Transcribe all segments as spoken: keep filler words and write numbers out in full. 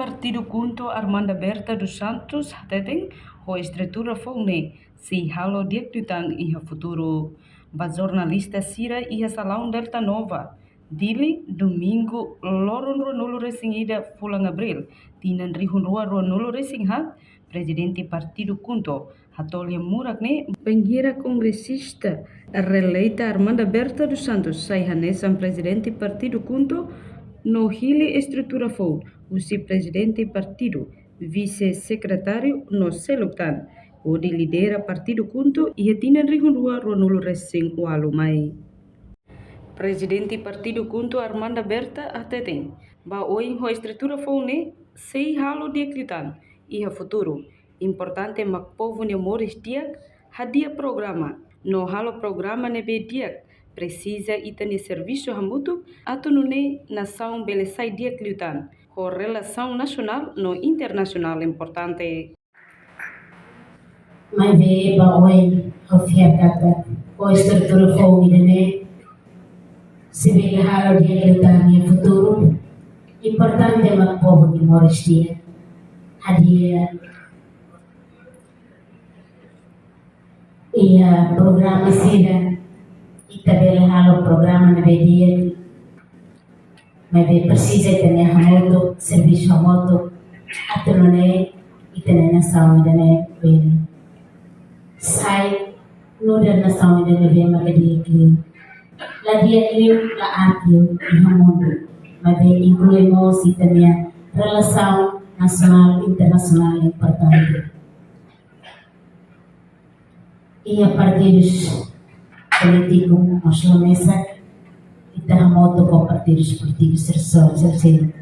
Partidu KHUNTO Armanda Berta dos Santos hateten, ho estrutura foun ne'e sei halo di'ak liután iha futuru. Ba jornalista sira iha salaun Delta Nova, Dili, Domingu, loron ruanulu-resin-ida fulan Abríl, tinan rihun rua ruanulu-resin-haat, Prezidente Partidu KHUNTO, Hatoli Murak ne'e, bainhira kongresista reeleita Armanda Berta dos Santos sai hanesan Prezidente Partidu KHUNTO no hili estrutura foun, husi Prezidente Partidu, Vise-Sekretáriu no seluk tan, hodi lidera Partidu KHUNTO iha tinan rihun rua ruanulu-resin-ualu mai. Prezidente Partidu KHUNTO Armanda Berta hateten, ba oin ho estrutura foun ne'e sei halo di'ak liután iha futuru. Importante mak povu nia moris di'ak, hadi'a programa no halo programa ne'ebé di'ak, presiza ita-nia servisu hamutuk atu nune'e nasaun bele sai di'ak liután, ho relasaun nasionál no internasionál importante. Maibé ba oin ha'u fiar katak ho estrutura foun ida-ne'e sei bele halo di'ak liután iha futuru. Importante mak povu nia moris di'ak, hadi'a iha programa sira, ita bele halo programa ne'ebé di'ak, maibé presiza ita-nia hamutuk, servisu hamutuk, atu nune'e ita-nia nasaun ida-ne'e bele sai nu'udar nasaun ida ne'ebé maka di'ak liu. La di'ak liu, la aat liu iha mundu, maibé inklui mós ita-nia relasaun nasionál, internasionál importante. Iha partidus polítiku mós la mesak, ita hamutuk ho partidus polítiku sira seluk,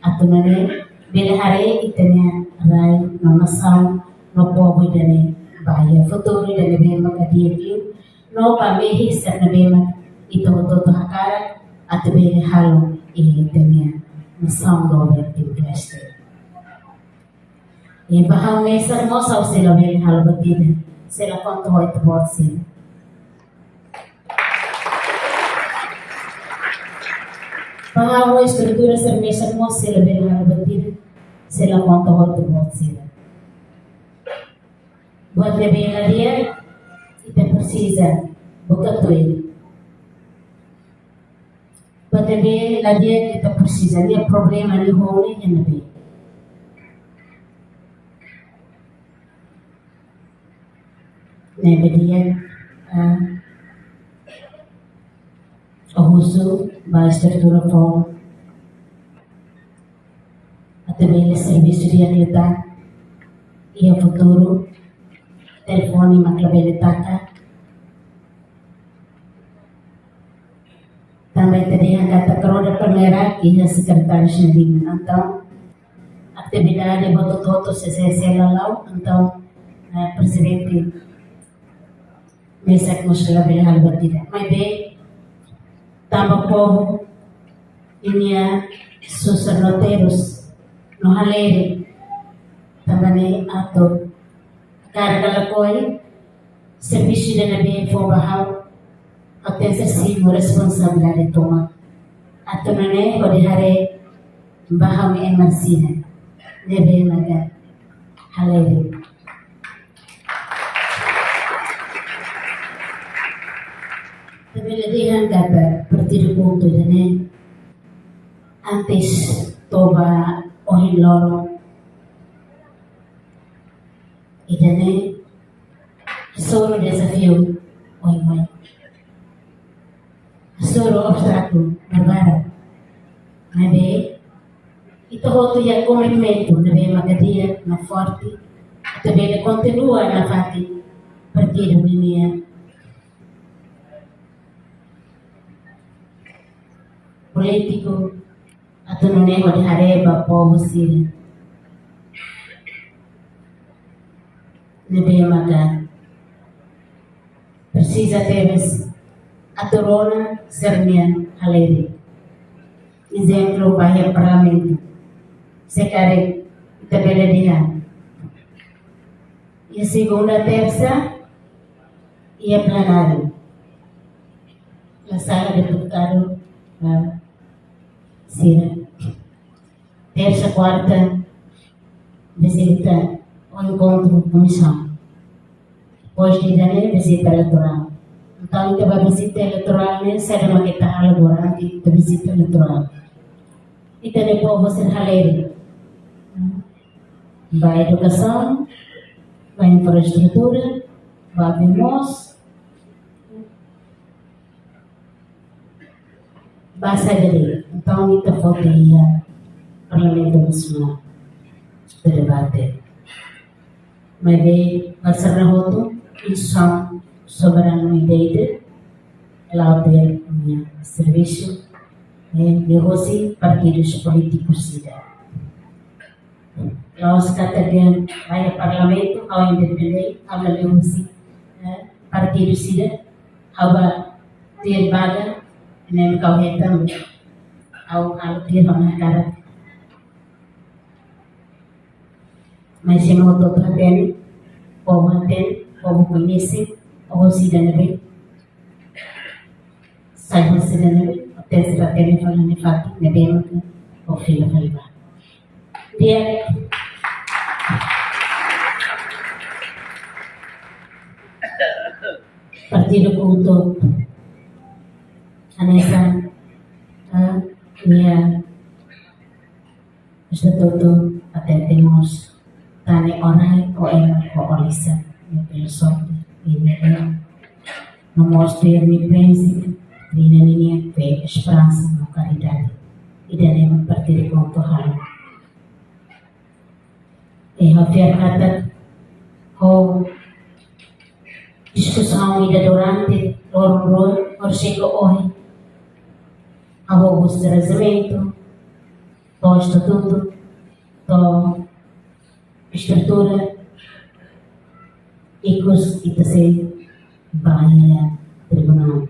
atu nune'e bele haree ita-nia rai no nasaun no povu ida-ne'e ba iha futuru ida ne'ebé maka di'ak liu, no ba mehi sira ne'ebé mak ita hotu-hotu hakarak atu bele halo iha ita-nia nasaun doben Timor-Leste. I ba ha'u mesak mós ha'u sei la bele halo buat ida, se la konta ho ita-boot sira. Ba ha'u estrutura sira mesak mós sei la bele halo buat ida, se la konta ho ita-boot sira. Buat ne'ebé la di'ak, ita presiza buka tuir. Buat ne'ebé la di'ak, ita presiza, nia problema, nia ho ne'e iha ne'ebé. Ne'ebé di'ak, ah, ha'u husu ba estrutura foun atu bele servisu di'ak liután iha futuru, telefone mak labele taka. Tanba ita dehan katak roda pernera iha sekretáriu sira-nia liman, entaun atividade buat hotu-hotu sei, sei, sei la la'o, entaun, eh, prezidente mesak mós labele halo buat ida. Maibé tanba povu ninia susar no terus no halerik, tanba ne'e atu hakarak ka lakohi, servisu ida ne'ebé fó ba ha'u, ha'u tenke simu responsabilidade tomak atu nune'e hodi haree ba ha'u-nia ema sira ne'ebé maka halerik. Ita bele dehan katak partidu KHUNTO ida-ne'e, antes to'o ba ohin loron, ida-ne'e hasoru dezafiu oioin. Hasoru obstákulu barak. Maibé ita hotu iha komitmentu ne'ebé maka di'ak no forte, atu bele kontinua nafatin partidu ninia polítika, atu nune'e hodi haree ba povu sira ne'ebé maka presiza tebes atu rona sira-nia halerik. Ezemplu, ba iha parlamentu, se karik ita bele dehan, iha segunda, tersa, iha plenáriu, na sala deputadu, ah, sira. Tersa, kuarta, vizita ou enkontru komisaun. Depois de ida-ne'e, vizita eleitorál. Entaun, ita ba vizita eleitorál ne'e, saida mak ita halo durante ita vizita eleitorál? Ita-nia povu sira halerik. Ba edukasaun, ba infraestrutura, ba bimós, ba saúde. Entaun, ita foti iha Parlamentu Nasionál atu debate. Maibé, ba sira hotu, instituisaun soberanu ida-idak, la'ós nia servisu, eh, liuhusi partidus polítikus ida. La'ós katak dehan ba iha Parlamentu, ha'u independente, ha'u la liuhusi, eh, partidu ida, ha'u ba tuir vaga, ne'e ha'u hetan, ha'u halo tuir ha'u-nia hakarak. Mas se no to hatene, povu hatene, povu koñese, povu sira ne'ebé, sai husi ida-ne'e, até sira hatene fali nia fatin, ne'ebé mak, o fila fali ba. Di'ak, partidu KHUNTO, hanesan, ah, nia estatutu, até temos, tan ne'e orai, o ema ko'alia, nia filozofi, nia lema. No mós tuir nia prinsípiu, nia ninia fé, esperansa, no karidade. Ida-ne'e mak partidu KHUNTO halo. I ha'u fiar katak ho diskusaun ida durante loron rua, orsida ohin, ha'u husu rejeimentu, to'o estatutu, to'o estrutura, ikus ita sei ba iha tribunál.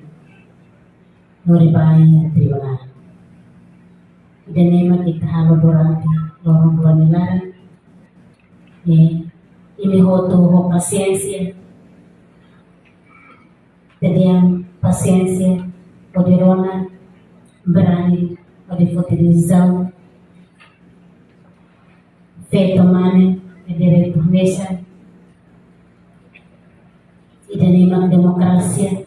Lori ba iha tribunál. Ida-ne'e mak ita halo durante loron rua nia laran. Eh, imi hotu ho pasiénsia. Ita dehan pasiénsia, hodi rona, brani, hodi foti desizaun. Feto mane, é direitu hanesan. Ida-ne'e mak demokrasia.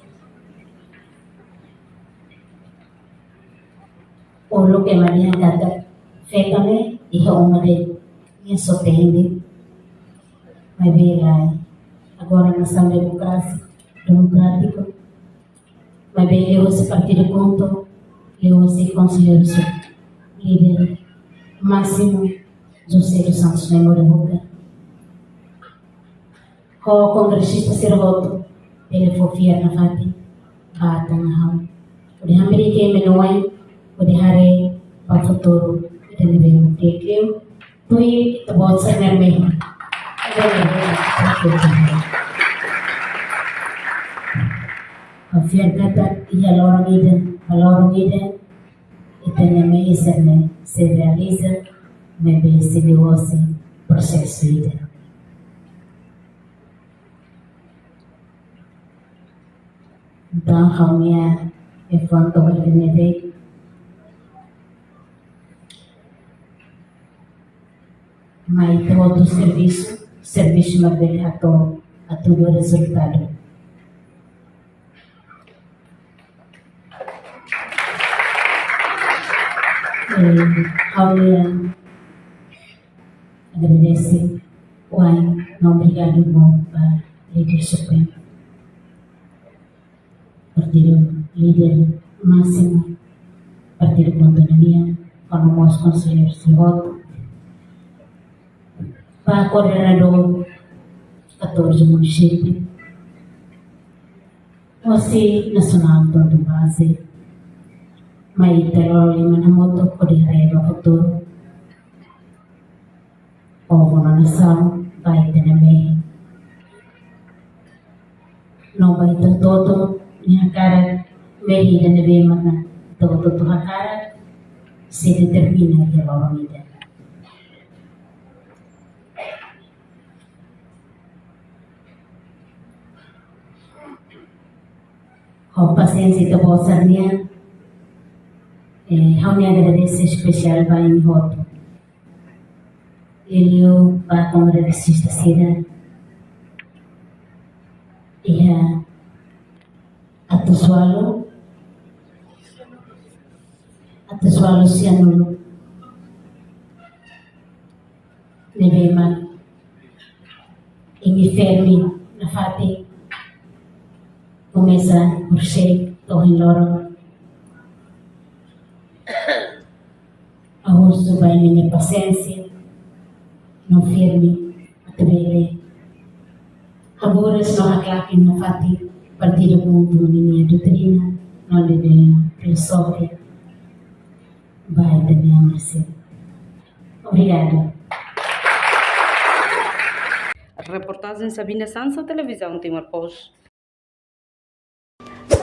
Uluk ema dehan katak feto ne'e iha uma de'it, nia só tende. Maibé lae, agora nasaun demokrasia, demokrátiku. Maibé liuhusi partidu KHUNTO, liuhusi konselleiru sira, líder másimu, José dos Santos Lemos da Roca. Ho kongresista sira hotu, bele fó fiar nafatin ba ita-nia hau. Hodi hamriik ema nia oin, hodi haree ba futuru ida ne'ebé mak di'ak liu. Tuir ita-boot sira-nia mehi. Ha'u fiar katak iha loron ida, ba loron ida, ita-nia mehi sira-ne'e sei realiza, maibé sei liuhosi prosesu ida. Entaun, ha'u-nia liafuan to'o ida-ne'e de'it, mai ita hotu servisu, servisu mak bele hato'o, hatudu rezultadu. Eh, ha'u-nia agradese, wa'in, no obrigadu ba líder supremu, partidu, líder másimu partidu KHUNTO nian, ho mós konselleiru sira hotu, ba koordenadór katorze munisípiu, husi nasionál to'o baze, mai ita loro liman hamutuk hodi haree ba futuru. Povu no nasaun, ba ita-nia mehi. No ba ita hotu-hotu nia hakarak, mehi ida ne'ebé mak ita hotu-hotu hakarak, sei determina iha loron ida. Ho pasiénsia ita-boot sira-nian, eh, ha'u-nia agradese espesiál ba imi hotu. Liuliu ba kongresista sira iha atus ualu, atus ualu sianulu. Ne'ebé mak imi firme nafatin komesa husi to'o ohin loron. Ha'u husu ba imi-nia pasiénsia no firme atu bele haburas no haklaken nafatin partidu puntu ninia doutrina no ninia filozofia ba ita-nia nasaun. Obrigada. Reportajen Sabina Sansa, Televizaun Timor Post.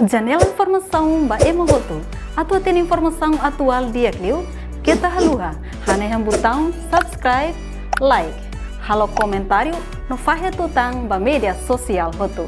Janela informasaun ba ema hotu. Atu hatene informasaun atuál di'ak liu, keta haluha hanehan butaun subscribe, like, halo komentáriu no fahe tutan ba média sosiál hotu.